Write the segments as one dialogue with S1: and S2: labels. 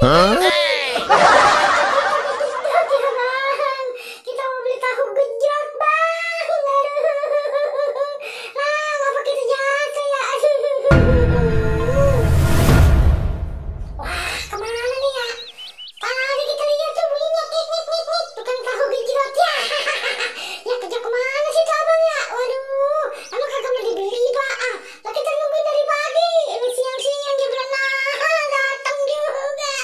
S1: Kita mau beli tahu gejrot bang. Lah, ngapa kita jatuh ya? Wah, kemana nih ya? Tadi kita lihat tuh bunyinya kik kik kik kik. Bukan tahu gejrot ya? Ya kerja kemana sih tuh abang ya? Waduh, emang kagak mau dibeli pak? Lah kita nungguin dari pagi. Ini siang-siang dia belum datang juga.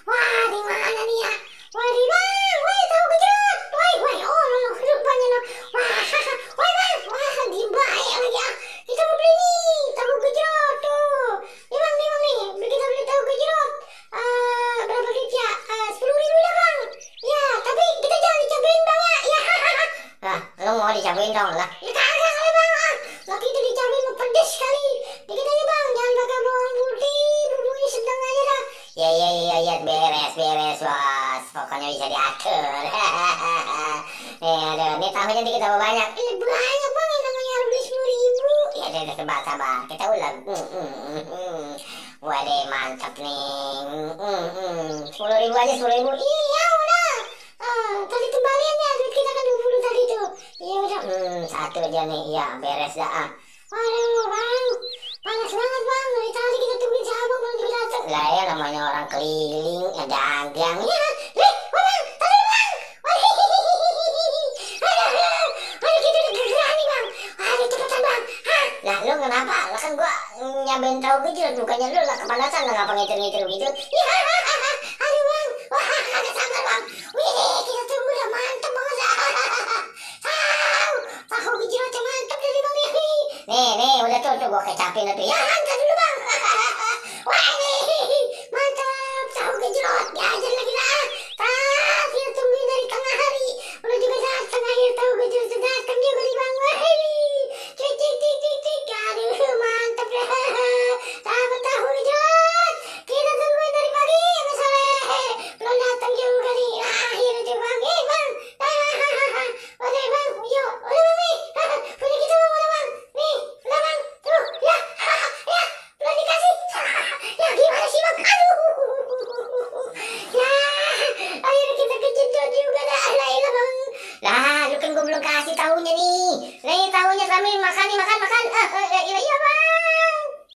S1: Wah, di mana nih ya? Wah, di bang, woi tahu gejrot, woi, oh lo rupanya lo. Wah, woi bang, wah di baik lagi ya. Kita mau beli nih tahu gejrot tuh. Nih bang nih, kita beli tahu gejrot. Berapa duit ya? 10.000 lah bang. Ya, tapi kita jangan dicabain bang ya. Ya. Lah, lo mau dicabain dong lah. Ya kagak kali bang. Lah kita dicabain mau pedes kali. Dikit aja bang, jangan pakai bawang putih, bumbunya sedang aja dah. Ya, beres bos. Pokoknya bisa diatur. Aduh, ini tahunya dikit apa banyak? Ini banyak bang, yang namanya harus beli 10.000. Ya udah sabar. Kita ulang. Waduh, mantap nih. 10.000 aja 10.000. Iya udah. Tadi kembaliannya duit kita kan 20 tadi tuh. Iya udah. Satu aja nih. Ya beres dah. Waduh bang, panas banget bang. Dari tadi kita tungguin si abang belum datang. Lah ya namanya orang keliling, dagang. Ya, bang, tadi bang. Aduh, kita udah gerak nih bang. Aduh, cepetan bang. Lah lu kenapa? Lah kan gua nyabain tahu gejrot, bukannya lu lah kepanasan lah ngapa ngitir-ngitir gitu. Ya, aduh bang. Wah, kagak sabar bang. Wih, kita tunggu udah mantep banget. Tahu gejrotnya mantep dari bang ini. Nih, udah tuh gua kecapin tuh. Ya, antar dulu bang. Wah, nih, mantap tahu gejrot. Diajar lagi lah. Kita tungguin dari tengah hari. Udah juga datang akhir tahu gejrot sudah datang juga nih bang. Wah, cik. Aduh, mantap dah. Dapat tahu gejrot. Kita tungguin dari pagi. Masalah belum datang juga nih. Akhirnya tuh bang. Bang. Udah bang. Yuk. Udah bang nih. Punya kita bang. Udah bang. Nih. Udah bang. Tuh. Ya. Belum dikasih. Ya gimana sih bang? Aduh. Ya. Akhirnya kita kejedot juga dah. Lah bang. Lah lu kan gue belum kasih tahunya nih. Nih tahunya kami makan nih. Makan. Iya bang.